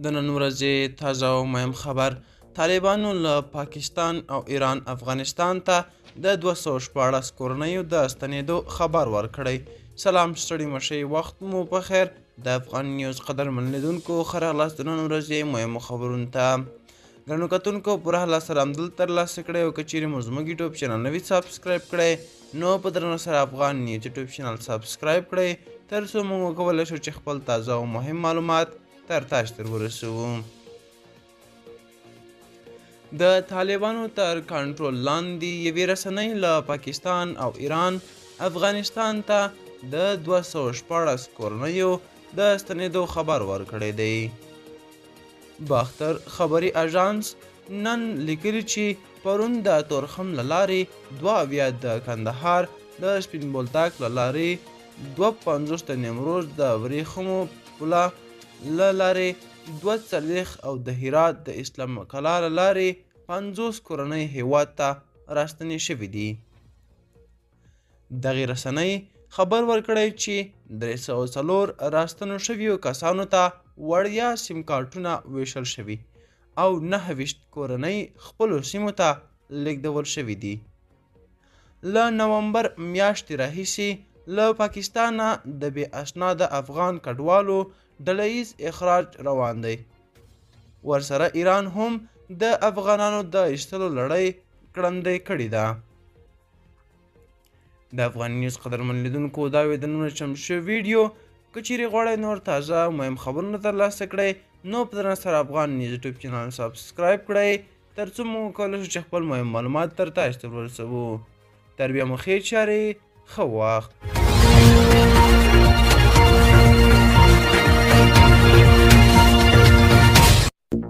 د نن ورځې تازه او مهم خبر: طالبانو له پاکستان او ایران افغانستان ته د 216 کورنیو د ستنېدو خبر ورکړی. سلام، ستړي مشئ، وخت مو په خیر. د افغان نیوز قدرمن لیدونکو، ښه راغلاست د نن ورځې مهمو خبرونو ته. ګرانو کتونکو، پوره هله سره همدلته ترلاسه کړئ، او که چیرې مو زموږ یوټیوب چینل نه وي subscribe کړی، نو په درنو سره افغان نیوز یوټیوب چینل subscribe کړئ، تر څو موږ وکولی شو چې خپل تازه او مهم معلومات تر تاسو تر ورسوو. د طالبانو تر کنټرول لاندې یوې رسنۍ له پاکستان او ایران افغانستان ته د 216 کورنیو د ستنېدو خبر ورکړی دی. باختر خبري اژانس نن لیکلي چې پرون د تورخم له لارې 72، د کندهار د سپین بولدک له لارې 52، د نیمروز د وریښمو پوله له لارې 42 او د هرات د اسلام کلا له لارې 50 کورنۍ هیواد ته راستنې شوې دي. دغې رسنۍ خبر ورکړی چې 304 راستنو شویو کسانو ته وړیا سیم کارتونه ویشل شوي او 29 کورنۍ خپلو سیمو ته لیږدول شوي دي. له نومبر میاشتې راهیسې له پاکستانه د بې اسناده افغان کډوالو ډله ییز اخراج روان دی. ورسره ایران هم د افغانانو د ایستلو لړۍ کړندۍ کړې ده. د افغان نیوز قدرمن لیدونکو، دا وې د نن چمتو شوې ویډیو. که چیرې غواړئ نور تازه او مهم خبرونه ترلاسه کړئ، نو په درنه سره افغان نیوز یوټیوب چینل subscribe کړئ، تر څو موږ وکولی شو چې خپل مهم معلومات تر تاسو ته ورسوو. تر بیا مو ښې چارې، ښه وخت.